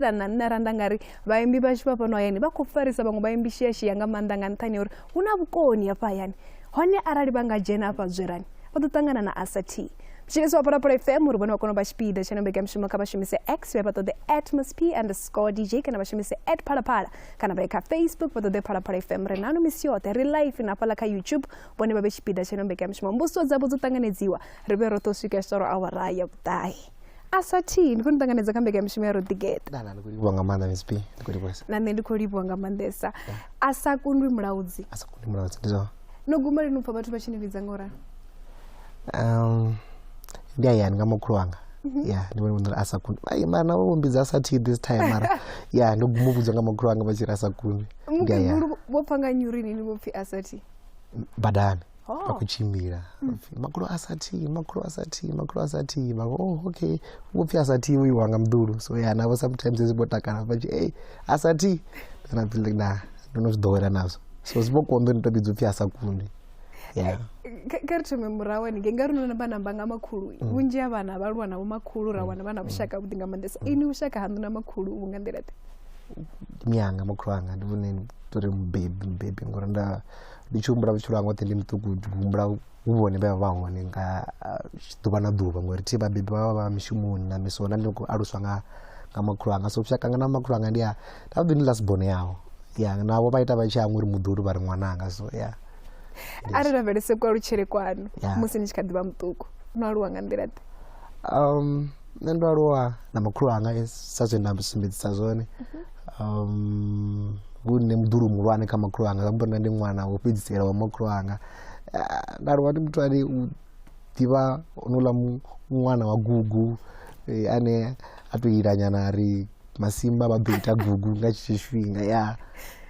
Na nṋe arali nda nga ri vhaimbi vhashu vha fhano hayani vha khou farisa vhaṅwe vhaimbi shiashia nga maanḓa nga nṱhani ha uri hu na vhukoni hafha hayani, hone arali vha nga dzhena hafha Dzwerani vha ḓo ṱangana na Asa T. Mutshilisi wa Phalaphala FM uri vhone vha kone u vha tshipiḓa tsha ino mbekanyamushumo kha vha shumise X vhe vha ṱoḓe @msp_dj kana vha shumise @phalaphala kana vha ye kha Facebook vha ṱoḓe Phalaphala FM. Ri nano misi yoṱhe ri live na hafhaḽa kha YouTube, vhone vha vhe tshipiḓa tsha ino mbekanyamushumo. Mbudziso dzavho dzo ṱanganedziwa, ri vhe roṱhe u swika swaro awara ya vhuṱahe. Asa T, ndi khou ni ṱanganedza kha mbekanyamushumo ya Roḓigeḓa. Na, na, ndi khou livhuwa nga maanḓa Miss P, ndi khou livhuwesa. Na nṋe ndi khou livhuwa nga maanḓesa. A sa kundwi mulaudzi. A sa kundwi mulaudzi, ndi zwone. No guma lini u pfa vhathu vha tshi ni vhidza nga u ralo? Ndi hayani nga makhulu wanga. Ya, ndi vhone vho ri a sa kundwi. Ai, mara navho vho mmbidza Asa T this time mara ya ndo guma u vhudzwa nga makhulu wanga vha tshi ri a sa kundwi. Ndi hayani. Mukegulu vho pfa nga nnyi uri inwi ni vho pfi Asa T? Badani. Vha khou tshimbila pfi makhulu a sa thi, makhulu a sa thi, makhulu a sa thi, vha oh okay, vho pfi a sa thi uyu wanga muḓulu. So ya navho sometimes hezwi vho takala vha tshi ei a sa thi, na pfi na ndo no zwi ḓowela nazwo, so zwi vho konḓa uri ndi to vhidzwa upfi a sa kundwi. Yeah. Kha ri thome murahu haningei nga ri no namba namba nga makhulu, vhunzhi ha vhana vha aluwa na vho makhulu, ra wana vha na vhushaka vhuḓi nga maanḓesa. Inwi vhushaka haṋu na makhulu vhu nga nḓila ḓe? Mianga makhulu anga ndi vhone tori mubebi mubebi ngori nda ndi tshi humbula vhutshilo hanga hoṱhe ndi muṱuku, ndi humbula hu vhone vhe vha vha hone nga ḓuvha na ḓuvha ngori thi vhabebi vha vha vha mishumoni na misi nda ndi khou aluswa nga nga makhulu anga. So vhushaka hanga na makhulu anga ndi a ndi ndi last born yavho, ya navho vha ita vha tshi hangwa uri muḓulu vha ri ṅwananga, so ya. A ri lavhelese kualutshele kwanu musi ni tshi kha ḓi vha muṱuku, no aluwa nga nḓila ḓe? Nṋe ndo aluwa na makhulu anga sa zwe nda sumbedzisa zwone. Hu nṋe muḓulu muhulwane kha makhulu anga, zwi amba uri nṋe ndi ṅwana wo fhedzisela wa makhulu anga. Nda aluwa ndi muthu ane u ḓivha honouḽa ṅwana wa gugu ane a to ila nyana a ri masimba vha ḓo ita gugu nga tshetsho tshifhinga. Ya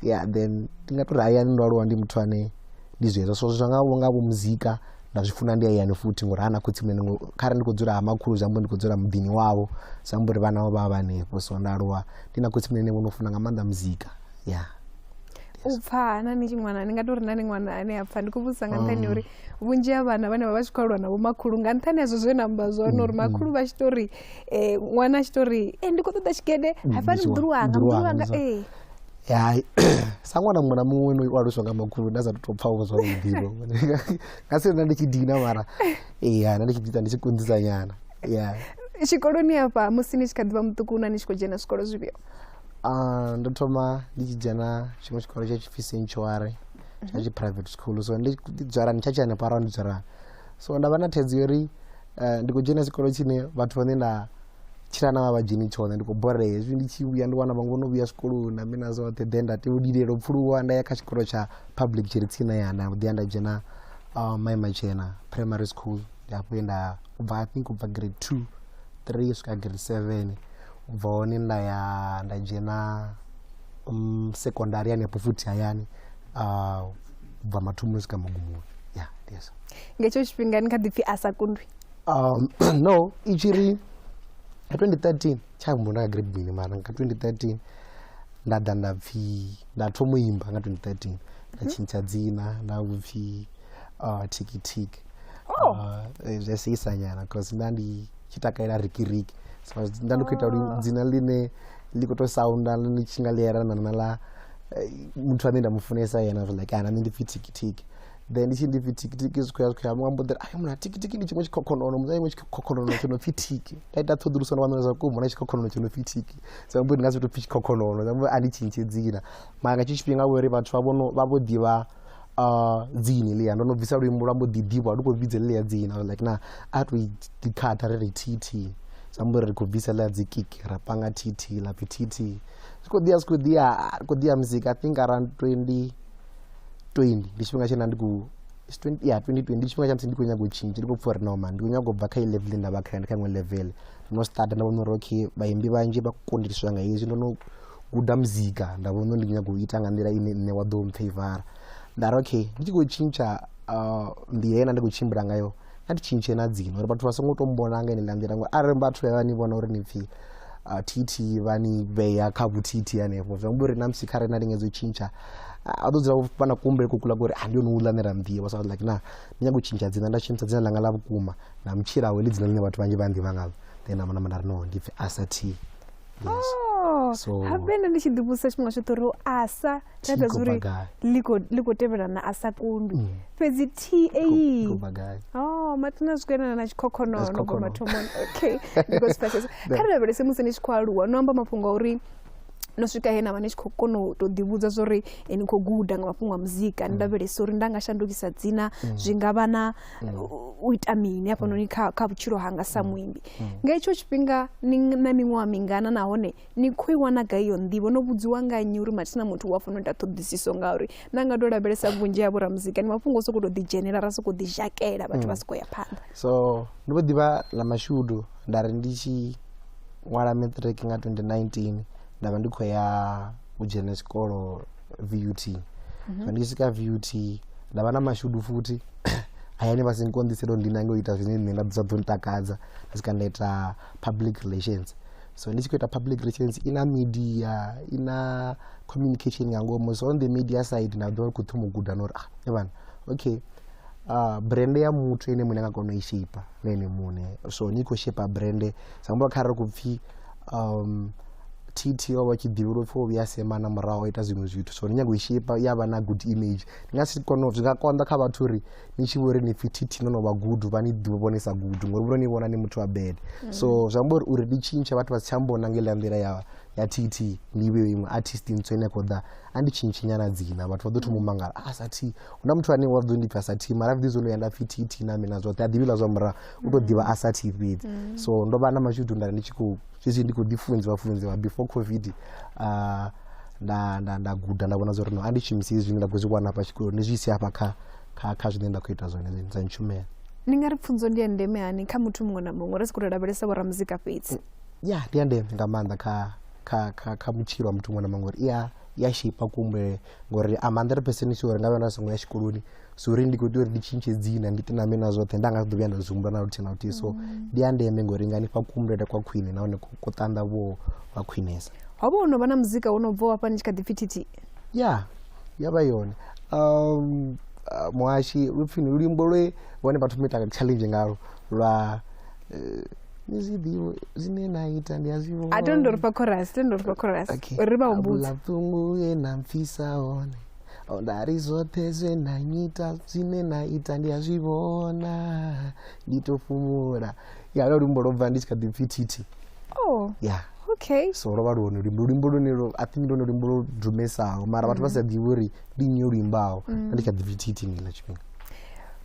ya then ndi nga tori hayani ndo aluwa ndi muthu ane ndi zwezwo, so zwa nga nga vho muzika nda zwi funa ndi hayani futhi ngori hana khotsi munene, kharali ndi khou dzula ha makhulu zwi amba ndi khou dzula muḓini wavho, zwi amba uri vhana vho vha vha hanefho. So nda aluwa ndi na khotsi munene vho no funa nga maanḓa muzika. Ya u pfa na ni ṅwana, ni nga tori na ni ṅwana ane a pfa, ndi khou vhudzisa nga nṱhani uri vhunzhi ha vhana vhane vha vha tshi khou aluwa na vhomakhulu nga nṱhani ha zwo zwe na amba zwone uri makhulu vha tshi tori ṅwana a tshi tori ndi khou ṱoḓa tshigede hafhani muḓulu wanga, muḓulu wanga ee. Ya sa ṅwana muṅwe na muṅwe u aluswa nga makhulu nda sa tou pfa vho zwavhuḓi vho nga si nda ndi tshi dina mara ee nda ndi tshi ḓi ndi tshi konḓisa nyana. Ya tshikoloni hafha musi ni tshi kha ḓi vha muṱuku na ni tshi khou dzhena zwikolo zwifhio? Ndo thoma ndi tshi dzhena tshiṅwe tshikolo tsha tshipfi Sanctuary tsha tshi private school, so ndi Dzwarani tsha tshi hanefha around Dzwarani. So nda vha na thaidzo ya uri ndi khou dzhena tshikolo tshine vhathu vhane nda tshila na vha vha dzheni tshone, ndi khou borea. Hezwi ndi tshi vhuya ndi wana vhaṅwe vho no vhuya zwikoloni na mini na zwoṱhe, then nda tea u lilela u pfuluwa nda ya kha tshikolo tsha public tshi re tsini na ya, nda ḓi ya nda dzhena Mai Matshena primary school. Ndi hafho he nda ubva I think ubva grade 2 3 u swika grade 7. U bva hone nda ya nda dzhena sekondari hanefho futhi hayani, u bva mathomoni u swika magumoni. Ya ndi hezwo. Nga hetsho tshifhinga ni kha ḓi pfhi a sa kundwi? No, i tshi ri nga 2013 tsha humbula nga grade mini mara nga 2013 nda ḓa nda pfhi nda thoma u imba nga 2013 nda tshintsha dzina nda vhupfhi Tiki Tiki. Zwi a seisa nyana cause nda ndi tshi takalela Riki Riki, so nda ndi khou ita uri dzina ḽine ḽi khou tou sounda ḽi tshi nga ḽi elana na ḽa muthu ane nda mu funesa yena, so like ana nṋe ndi pfhi Tiki Tiki. Then ndi tshi ndi pfhi Tiki Tiki zwi khou ya zwi khou ya muṅwe ambo ḓi ri ai muna Tiki Tiki ndi tshiṅwe tshikhokhonono, muṅwe tshiṅwe tshikhokhonono tsho no pfhi Tiki. Nda ita ṱhoḓuluso nda wana zwa vhukuma hu na tshikhokhonono tsho no pfhi Tiki, so amba uri ndi nga si tou pfhi tshikhokhonono, zwi amba a ndi tshintshe dzina. Mara nga hetsho tshifhinga vho uri vhathu vha vho vha vho ḓivha dzina ḽia, ndo no bvisa luimbo lwa mbo ḓi ḓivha lu khou vhidza ḽia dzina, like na a tou ḓi khatha ri ri TT, zwi amba uri ri khou bvisa ḽa dzi kiki ra panga TT ḽa pfhi TT. Zwi khou ḓi ya zwi khou ḓi ya ri khou ḓi ya muzika I think around 2020 ndi tshifhinga tshe nda ndi khou ya 2020 ndi tshifhinga tsha musi ndi khou nyaga u tshintsha, ndi khou pfha uri no man ndi khou nyaga u bva kha iyi level nda vha khayo ndi kha iṅwe level. Ndo no start nda vhona uri okay vhaimbi vhanzhi vha konḓiswa nga hezwi, ndo no guda muzika nda vhona uri ndi nyaga u ita nga nḓila ine nṋe wa ḓo mpfeivara. Nda ri okay ndi tshi khou tshintsha nḓila ye nda ndi khou tshimbila ngayo kha ndi tshintshe na dzina uri vhathu vha songo tou mbona nga heneiḽa nḓila, ngori arali vhathu vha ni vhona uri ni pfhi TT vha ni vhea kha vhu TT hanefho, zwi amba uri na musi kharali na lingedza u tshintsha a ḓo dzula vha na kuhumbulele kukula kuri ndi hone houḽa ane ra muḓivha. So I was like na ndi nyaga u tshintsha dzina, nda shumisa dzina ḽanga ḽa vhukuma na mutshila heḽi dzina ḽine vhathu vhanzhi vha nḓivha ngaḽo, then nda namba nda ri no ndi pfhi Asa T. Yes. Oh. Oh, So- habe nda ndi tshi ḓivhudzisa tshifhinga tshoṱhe uri asa T nda i khou uri bva gai? ḽi khou tevhelana a sa kundwi fhedzi t a I khou bva gai Oh, mathina zwi khou elana na tshikhokhonono Na bva tshikhokhonono. mathomoni okay ndi khou zwi pfesesa kha ri lavhelese musi ni tshi khou aluwa no amba mafhungo a uri no swika he na vha ni tshi khou kona u tou ḓivhudza zwa uri ni khou guda nga mafhungo a muzika ni lavhelese uri nda nga shandukisa dzina zwi nga vha na u ita mini hafhanoni kha vhutshilo hanga sa muimbi. Nga hetsho tshifhinga ni na miṅwaha mingana nahone ni khou i wana gai iyo nḓivho? No vhudziwa nga nnyi uri mathina muthu u a fanela u ita ṱhoḓisiso? Ngauri na nga tou lavhelesa vhunzhi ha vhoramuzika ni mafhungo o sokou tou ḓidzhenela ra sokou ḓizhakela vhathu vha sokou ya phanḓa. So ndo vho ḓivha ḽa mashudu nda ri ndi tshi ṅwala matric nga 2019 nda vha ndi khou ya u dzhena tshikolo VUT. So ndi tshi swika VUT nda vha na mashudu futhi hayani vha si nkonḓisele uri ndi nange u ita zwine nṋe nda zwa ḓo ntakadza, nda swika nda ita public relations. So ndi tshi khou ita public relations i na media, i na communication nga ngomu. So on the media side nda ḓovha ndi khou thoma u guda na uri ah vhana okay brand ya muthu ene muṋe a nga kona u i shape na ene muṋe. So ni khou shape brand sa amba kha ri khou pfhi TT o vha tshi ḓivhelwa upfhi o vhuya semana murahu o ita zwiṅwe zwithu, so ni nyago i shape ya vha na good image. Ni nga si kone, zwi nga konḓa kha vhathu uri ni tshi vho ri ni pfhi TT no no vha good vha ni ḓivhe vhone sa good ngori vho ni vhona ni muthu wa bad. So zwi amba uri ndi tshintshe vhathu vha si tsha mbona nga iḽa nḓila ya TT, ndi vhe iṅwe artist ntswa ine ya khou ḓa, a ndi tshintshe nyana dzina vhathu vha ḓo thoma u mangala ah sa T. Hu na muthu ane wa ḓo ndi pfha sa T mara ḓi zwo ya nda pfhi TT na mina zwoṱhe a ḓivhi ḽa zwa murahu u tou ḓivha a sa T fhedzi. So ndo vha na mashudu nda ndi tshi khou zwezwi ndi khou ḓi funziwa funziwa before COVID, nda nda nda guda nda vhona zwori no a ndi shumisi hezwi zwine nda khou zwi wana hafha tshikoloni ndi zwi ise hafha kha zwine nda khou ita zwone zwa ntshumela. Ni nga ri pfunzo ndi ya ndeme hani kha muthu muṅwe na muṅwe ri si khou tou lavhelesa vhoramuzika fhedzi? Ya ndi ya ndeme nga maanḓa kha vhutshilo ha muthu muṅwe na muṅwe ngori i ya shape kuhumbulele ngori am 100% sure uri nga vhe nda songo ya tshikoloni so uri ndi khou tea uri ndi tshintshe dzina ndi ite na mini na zwoṱhe nda nga si ḓo vhuya nda zwi humbula na luthihi na luthihi. So ndi ya ndeme ngori i nga nifha kuhumbulele kwa khwine nahone ku ṱanḓavhuwo lwa khwinesa. Ho vha ho no vha na muzika wo no bvaho hafha ni tshi kha ḓi pfhi TT? Ya ya vha yone muhashi lupfhi luimbo lwe vhone vha thoma ita challenge ngalo lwa ni zwi ḓivhe zwine na ita ndi a zwi vhona. A tondo ri fha chorus, tondo ri fha chorus uri vha humbudze. Abula ṱhungu ye na mpfisa hone nda ri zwoṱhe zwe na nyita zwine na ita ndi a zwi vhona ndi to fhumula. Ya lo luimbo lwo bva ndi tshi kha ḓi pfhi TT. Oh. Ya. Okay. So lwo vha lu hone luimbo, luimbo lune lo I think ndi lwone luimbo lwo dumesaho mara vhathu vha sa ḓivhi uri ndi nnyi o luimbaho ndi kha ḓi pfhi TT nga iḽa tshifhinga.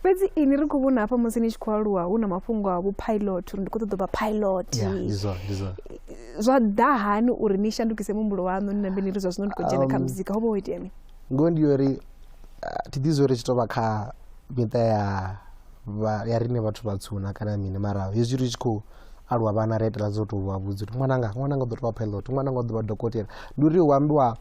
Fhedzi ini ri khou vhona hafha musi ni tshi khou aluwa hu na mafhungo a vhu pilot uri ndi khou ṱoḓa u vha pilot. Ya ndi zwone, ndi zwone. Zwa ḓa hani uri ni shandukise muhumbulo waṋu ni nambe ni ri zwa zwino ndi khou dzhena kha muzika, ho vha ho itea mini? Ngoho ndi uri thi ḓivhi uri tshi tou vha kha miṱa ya riṋe vhathu vhatswu kana mini mara hezwi ri tshi khou aluwa vhana ri a itela zwo tou vha vhudza uri ṅwananga ṅwananga u ḓo tou vha pilot, ṅwananga u ḓo vha dokotela. Ndi uri hu ambiwa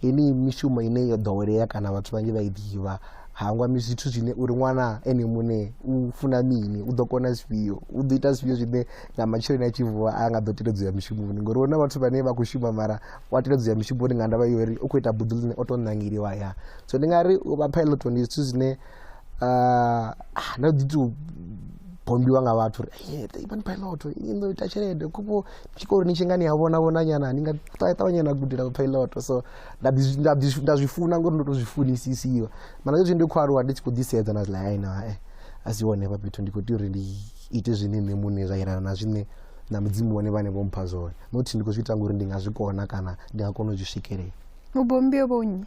heneyi mishumo ine yo ḓowelea kana vhathu vhanzhi vha i ḓivha, hangwa zwithu zwine uri ṅwana ene muṋe u funa mini, u ḓo kona zwifhio, u ḓo ita zwifhio zwine nga matsheloni a tshi vuwa a nga ḓo teledza uya mushumoni. Ngori huna vhathu vhane vha khou shuma mara wa teledza uya mushumoni nga ndavha ya uri u khou ita buḓo ḽine o tou ṋangeliwa ya. So ndi nga ri u vha pilot ndi zwithu zwine nda ḓi tou bombiwa nga vhathu uri ivhani pilot ni ḓo ita tshelede khopho tshikoloni ni tshi nga ni a vhona vhona nyana ni nga ṱavhanya na gudela pilot. So nda zwi funa ngori ndo to zwi funisisiwa mara zwezwi ndi khou aluwa ndi tshi khou ḓi sedza na zwiḽa hai na a si hone hafha fhethu ndi khou tea uri ndi ite zwine nṋe muṋe zwa yelana na zwine na mudzimu wone vhane vho mpha zwone, not ndi khou zwi ita ngori ndi nga zwi kona kana ndi nga kona u zwi swikelela. Mubombi o vha u nnyi?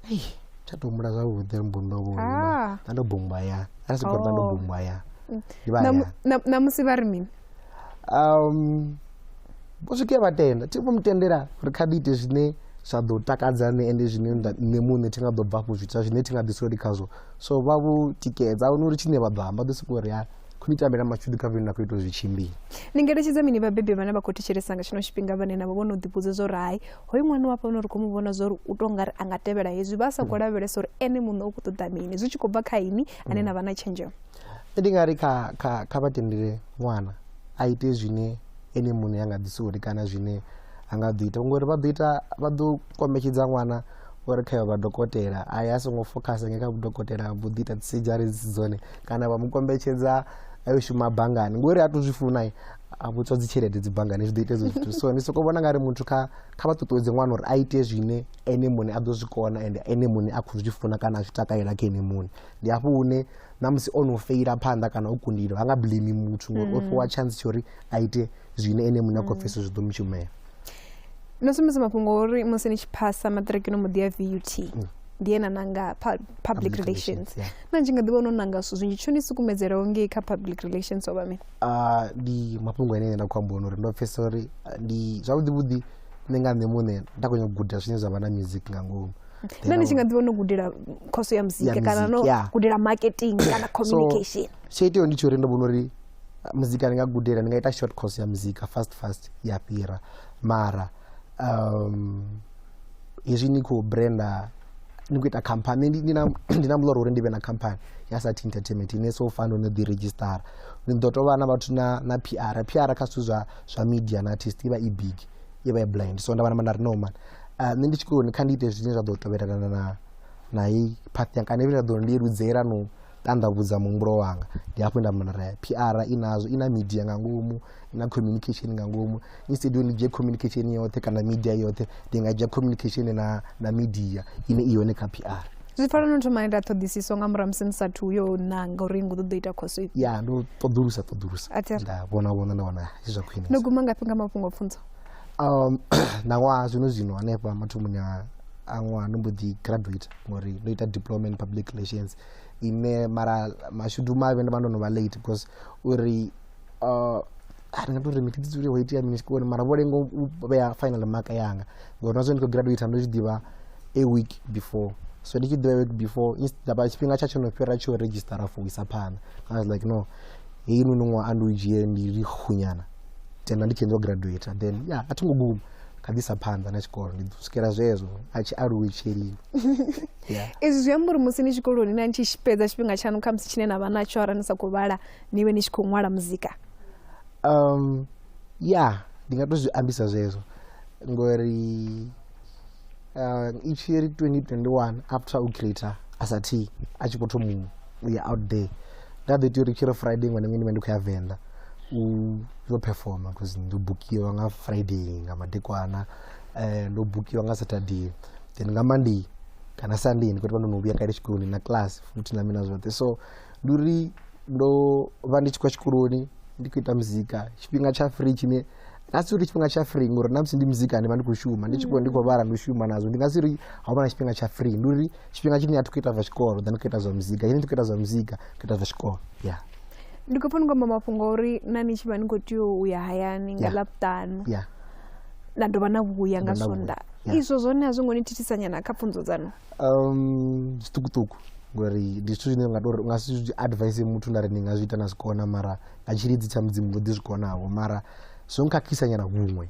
Ei, tsha to humbula zwavhuḓi uri mubombi o vha u nnyi, mara nda ndo bombwa ya arali si khou ndo bombwa ya ndi vha hayani. Ṋamusi vha ri mini? Vho swike vha tenda, thi vho mutendela uri kha ndi ite zwine zwa ḓo takadza nṋe ende zwine nṋe muṋe thi nga ḓo bva hafhu zwithu zwine thi nga ḓi soli khazwo. So vha vho tikedza, ahuna uri tshine vha ḓo amba ḓo sokou ri khou ni tambela mashudu kha zwine na khou ita zwi tshimbile. Ni ngeletshedza mini vhabebi vhane vha khou thetshelesa nga tshino tshifhinga vhane navho vho no ḓivhudza zwa uri hai hoyu ṅwana wa fhano ri khou mu vhona zwa uri u tou nga ri a nga tevhela hezwi vha sa khou lavhelesa uri ene muṋe u khou ṱoḓa mini zwi tshi khou bva kha ini ane na vha na tshenzhemo? Nṋe ndi nga ri kha vha tendele ṅwana a ite zwine ene muṋe a nga ḓi soli kana zwine a nga ḓo ita ngori vha ḓo ita vha ḓo kombetshedza ṅwana uri kha yo vha dokotela a ya a songo fokhasa nge kha vhudokotela vho ḓi ita dzi surgery dzi si dzone kana vha mu kombetshedza a yo shuma banngani ngori a to zwi funa A vhutswa dzi tshelede dzi banngani zwi ḓo ita hezwo zwithu. So ndi soko vhona nga ri muthu kha vha ṱuṱuwedze ṅwana uri a ite zwine ene muṋe a ḓo zwi kona ende ene muṋe a khou zwi funa kana a zwi takalela kha ene muṋe. Ndi hafho hune na musi o no feila phanḓa kana o kundilwa ha nga blame muthu ngori o fhiwa chance tsha uri a ite zwine ene muṋe a khou pfesa zwi ḓo mu shumela. No sumbedza mafhungo uri musi ni tshi phasa maṱiriki no mbo ḓi ya VUT ndi ye na nanga public relations. Na tshi nga ḓivha no nanga zwithu zwinzhi, tsho ni sukumedzelaho ngei kha public relations o vha mini? Ndi mafhungo ane nda khou amba one uri ndo pfesa uri ndi zwavhuḓi vhuḓi nṋe nga nṋe muṋe nda khou nyanga u guda zwine zwa vha na music nga ngomu. Na ni tshi nga ḓivha no gudela khoso ya muzika kana no gudela marketing kana communication? So tsho iteaho ndi tsho uri ndo vhona uri muzika ndi nga gudela, ndi nga ita short course ya muzika fast fast ya fhira, mara hezwi ni khou branda ni khou ita khamphani, ndi na ndi na muloro uri ndi vhe na khamphani ya Sati Entertainment ine so far ndo no ḓi redzhistara. Ni ḓo tovha na vhathu na PR, PR kha zwithu zwa media na artist i vha i big, i vha i blind. So nda vha nda ri no man, nṋe ndi tshikoloni kha ndi ite zwine zwa ḓo tovhelana na heyi path yanga kana zwine zwa ḓo ndeludzela no ṱanḓavhudza muhumbulo wanga. Ndi hafho nda amba nda PR i nazwo, i na media nga ngomu, i na communication nga ngomu. Instead yo ndi dzhie communication yoṱhe kana media yoṱhe, ndi nga dzhia communication na media ine i hone kha PR. Zwi pfala no thoma ita ṱhoḓisiso nga murahu musi ni sathu yo nanga uri ni khou ṱoḓa u ita khoso ifhio? Ya, ndo ṱoḓulusa nda vhona nda wana zwi zwa khwine. No guma ngafhi nga mafhungo a pfunzo? Na ṅwaha zwino zwino hanefha mathomoni a ṅwaha ndo mbo ḓi graduate ngori ndo ita diploma in public relations ine mara mashudu mavhi ndo vha ndo no vha late because uri ndi nga tori mini dzule ho itea mini tshikoloni, mara vho lenga u vhea final mark yanga ngori na zwone ndi khou graduate ndo zwi ḓivha a week before. So ndi tshi ḓivha a week before ndavha tshifhinga tsha tsho no fhira tsho redzhistara for u isa phanḓa. I was like no, heyi noni ṅwaha a ndi u dzhie ndi ri hunyana tenda ndi tshi ndo graduate, then yeah a thi ngo guma kha ḓi isa phanḓa na tshikolo ndi ḓo swikela zwezwo a tshi aluwe tsheliwa. Izwi zwi amba uri musi ni tshikoloni na ni tshi fhedza tshifhinga tshaṋu khamusi tshine na vha natsho arali ni sa khou vhala ni vhe ni tshi khou ṅwala muzika? Ya ndi nga to zwi ambisa zwezwo ngori i tshi ri 2021 after u creator Asati a tshi khou thoma u ya out there, nda ḓo ita uri tshi ri Friday ṅwana ndi vha ndi khou ya Venḓa u yo performa because ndo bukiwa nga Friday nga madekwana, ndo bukiwa nga Saturday, then nga Monday kana Sunday ndi khou tea ndo no vhuya kale tshikoloni na class futhi na mina zwoṱhe. So ndi uri ndo vha ndi tshi khou ya tshikoloni ndi khou ita muzika tshifhinga tsha free tshine nga si uri tshifhinga tsha free ngori na musi ndi muzika ndi vha ndi khou shuma, ndi tshi khou ndi khou vhala ndi shuma nazwo, ndi nga si uri ha vha na tshifhinga tsha free. Ndi uri tshifhinga tshine a thi khou ita zwa tshikolo then khou ita zwa muzika, tshine ndi khou ita zwa muzika khou ita zwa tshikolo. Yeah. Ndi khou pfa ni khou amba mafhungo uri na ni tshi vha ni khou tea u ya hayani nga Ḽavhuṱanu na dovha na vhuya nga Swondaha, izwo zwone a zwo ngo ni thithisa nyana kha pfunzo dzanu? Zwiṱukuṱuku ngori ndi zwithu zwine nga tori nga si zwi advise muthu nda ri ni nga zwi ita na zwikona, mara nga tshilidzi tsha mudzimu ndo ḓi zwi konavho, mara zwo nkhakhisa nyana huṅwe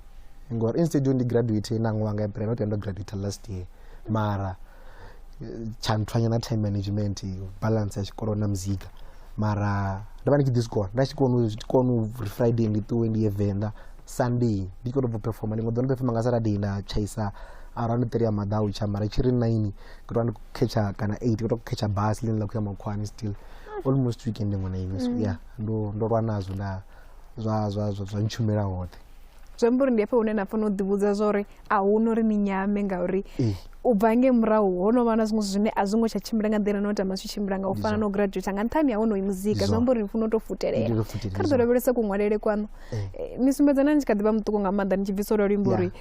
ngori instead yo ndi graduate na ṅwaha nga April ndo tea ndo graduate last year, mara tsha nthwanya na time management, balance ya tshikolo na muzika, mara ndo vha ndi tshi ḓi zwi kona, nda tshi kona uri Friday ndi ṱuwe ndi ye Venḓa, Sunday ndi khou tou bva performa, ḽiṅwe ḓuvha ndo performa nga Saturday nda tshaisa around 3 ya maḓautsha, mara tshi ri 9 ndo tou ndi khou khetsha kana 8 ndo tou khetsha basi ḽine ḽa khou ya makhuwani still almost weekend iṅwe na iṅwe. So yeah, ndo lwa nazwo nda zwa ntshumela hoṱhe. Zwi amba uri ndi hafha hune na fanela u ḓivhudza zwa uri a hu na uri ni nyame ngauri u bva ngei murahu ho no vha na zwiṅwe zwithu zwine a zwo ngo tsha tshimbila nga nḓila ine no tama zwi tshi tshimbila nga u fana na u graduate nga nṱhani ha wonoyu muzika. Zwi amba uri ni funa u tou futelela. Kha ri ḓo lavhelesa kuṅwalele kwaṋu, ni sumbedza na ni tshi kha ḓi vha muṱuku nga maanḓa ni tshi bvisa olwa luimbo uri